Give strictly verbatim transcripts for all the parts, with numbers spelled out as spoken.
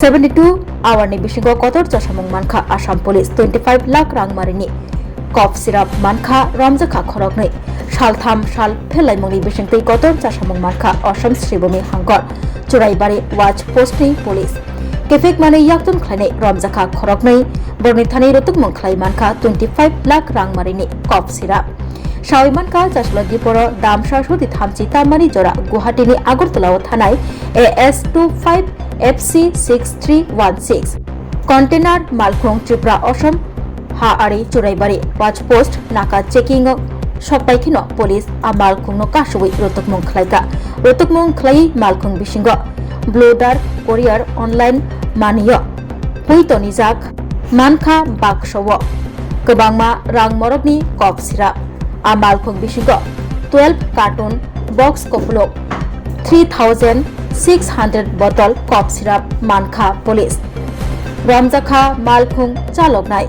Seventy two hour ni bisingo kotor chasamung mankha Assam Police, twenty five lakh rang marini cough syrup mankha romjakha khoroknwi. Saltham sal phelaimungni bisingtwi kotor chasamung mankha Assam Sribhumi hangkor Churaibari watch post ni police. Kefek manwi yaktun khlainai romjakha khoroknwi, borni thani rutukmung khlai mankha twenty five lakh rang marini cough syrup. Sawi mankha, Chasla Diporo dam sarsudi thamchi tammani jora Guwahati ni Agartala o thanai A S two five F C six three one six container malkhung Tripura Assam ha ari Churaibari watch post naka checking o sokpai kheno police a malkhung no kasui rutukmung khlaika. Rutukmung khlai malkhung bisingo Blue Dart Courier online manio pui tonijak mankha bakso o kwbangma rang morokni cough syrup. A malkhung bisingo twelve carton box koplok three thousand six hundred bottle cough syrup mankha police. Romjakha malkhung chaloknai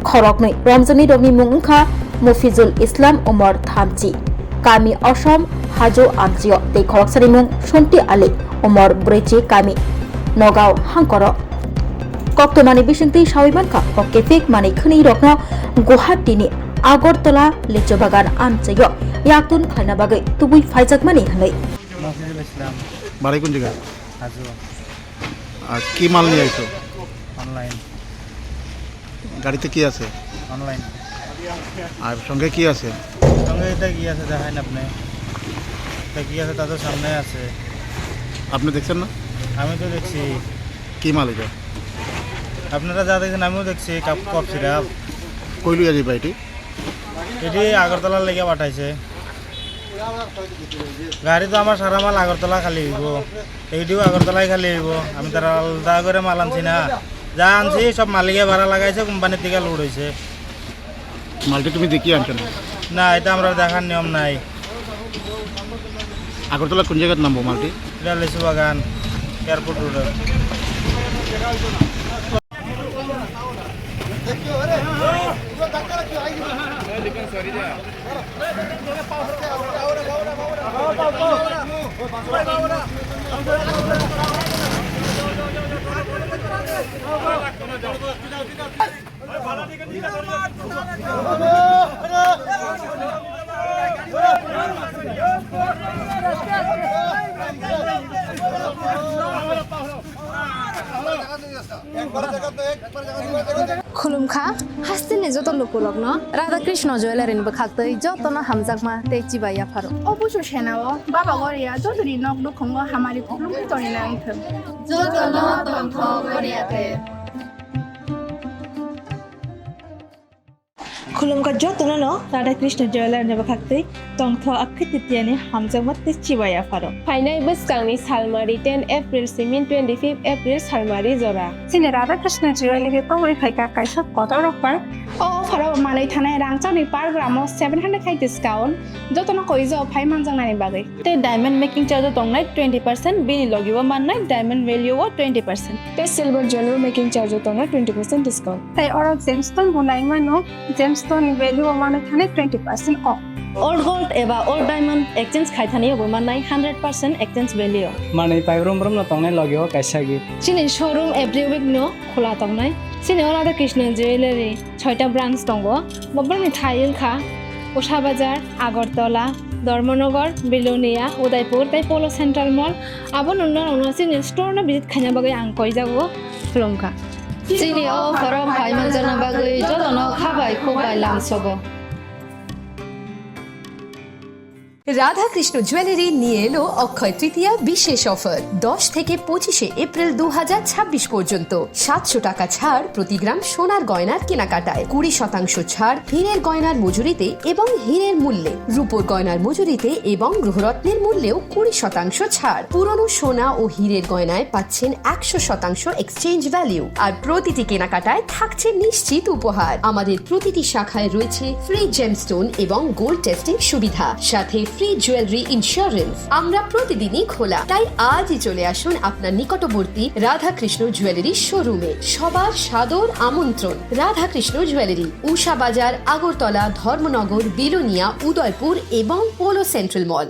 khoroknwi. Romjaknai rokni mung wngkha Mufizul Islam, umor thamchi, kami Osom Hajo Amchio, tei khoroksani mung Sonti Ali, umor brwichi, kami Nogao hangkoro. Koktwmani bisingtwi sawi mankha, kok kefek manwi khwnwi rokno Guwahati ni Agartala Lichu Bagan amchaio yaktun khlaina bagwi tubui phaijakmani hwnwi. Mofizul Islam. বাড়ি কোন জায়গা? Hajo. আর কি মাল নিয়ে আইছো? Online. গাড়িতে কি আছে? Online. আর সঙ্গে কি আছে? সঙ্গে এটা কি আছে দেখেন আপনি। এটা কি আছে তা তো সামনে আছে। আপনি দেখছেন না? আমি তো দেখছি। কি মাল এটা? আপনারা যা দেখছেন আমিও দেখছি, কাপ, কফ সিরাপ। কই লইয়া যাইবা এটি? এটি আগরতলার লেগে পাঠাইছে। গাড়ি তো আমার সারা মাল আগরতলা খালি হইব, এইটিও আগরতলাই খালি হইব। আমি তারা আলাদা করে মাল আনছি না, যা আনছি সব মালিকে ভাড়া লাগাইছে, কোম্পানির থেকে লোড হয়েছে। মালটি তুমি দেখিয়ে আনছো না? না, এটা আমরা দেখার নিয়ম নাই। আগরতলা কোন জায়গার নামবো মালটি? এটা লিচু বাগান, airport road. Khulumkha, hasteni joto lukurokno Radha Krishna Jewellery ni bwkhaktwi jotono hamjakma tei chibai yapharo. O busu senao Baba Goria jotoni nok nukhungo hamari khulumwi tongwi nangthwng. Jotono tongthok Goria te. Khulumkha jotono no Radha Krishna Jewellery ni bwkhaktwi tongthok Akshaya Tritiyani hamjakma tei chibai yapharo. Phainai bwskangni salmari ten April simi twenty fifth April salmari jora. Chini Radha Krishna Jewellery tongwi phaikha kaisa kotor offer. O offer o manwi thanai rangchakni per gram o seven hundred khai discount, jotono koijo phai manjaknani bagwi. Tei diamond making charge o tongnai twenty percent, bini logi o mannai diamond value o twenty percent. Tei silver jewelry making charge o tongnai twenty percent discount. Tei oro gemstone bo nai mano, gemstone ni value o mano thani twenty percent off. Old gold eba old diamond exchange khai thani bo mannai hundred percent exchange value. Manwi pai brum brum no tongnai logi o kaisa gift. Chini showroom every week no khula tongnai. Chini o Radha Krishna Jewellery. Soita branch tongo. Bobrokni thai wngkha Usha Bazar, Agartala, Dharmanagar, Bilonia, Udaipur tei Polo Central Mall. Abo nungno nungno chini store no visit khaina bagwi ang koijago, khulumkha. Chini o offer o phai manjakna bagwi jotono khabai khukbai lamsogo. Radha Krishna jewellery নিয়ে এলো অক্ষয় তৃতীয়া বিশেষ অফার। দশ থেকে পঁচিশে এপ্রিল দু হাজার ছাব্বিশ পর্যন্ত সাতশো টাকা ছাড় প্রতি গ্রাম সোনার গয়নার কেনাকাটায়, কুড়ি শতাংশ ছাড় হীরের গয়নার মজুরিতে এবং হীরের মূল্যে, রূপোর গয়নার মজুরিতে এবং গ্রহরত্নের মূল্যেও কুড়ি শতাংশ ছাড়। পুরনো সোনা ও হীরের গয়নায় পাচ্ছেন একশো শতাংশ এক্সচেঞ্জ ভ্যালু, আর প্রতিটি কেনাকাটায় থাকছে নিশ্চিত উপহার। আমাদের প্রতিটি শাখায় রয়েছে ফ্রি জেমস্টোন এবং গোল্ড টেস্টিং সুবিধা, সাথে ফ্রি জুয়েলারি ইন্স্যুরেন্স। আমরা প্রতিদিনই খোলা, তাই আজই চলে আসুন আপনার নিকটবর্তী রাধাকৃষ্ণ জুয়েলারি শোরুমে। সবার সাদর আমন্ত্রণ। রাধাকৃষ্ণ জুয়েলারি, উষা বাজার, আগরতলা, ধর্মনগর, বিলোনিয়া, উদয়পুর এবং পোলো সেন্ট্রাল মল।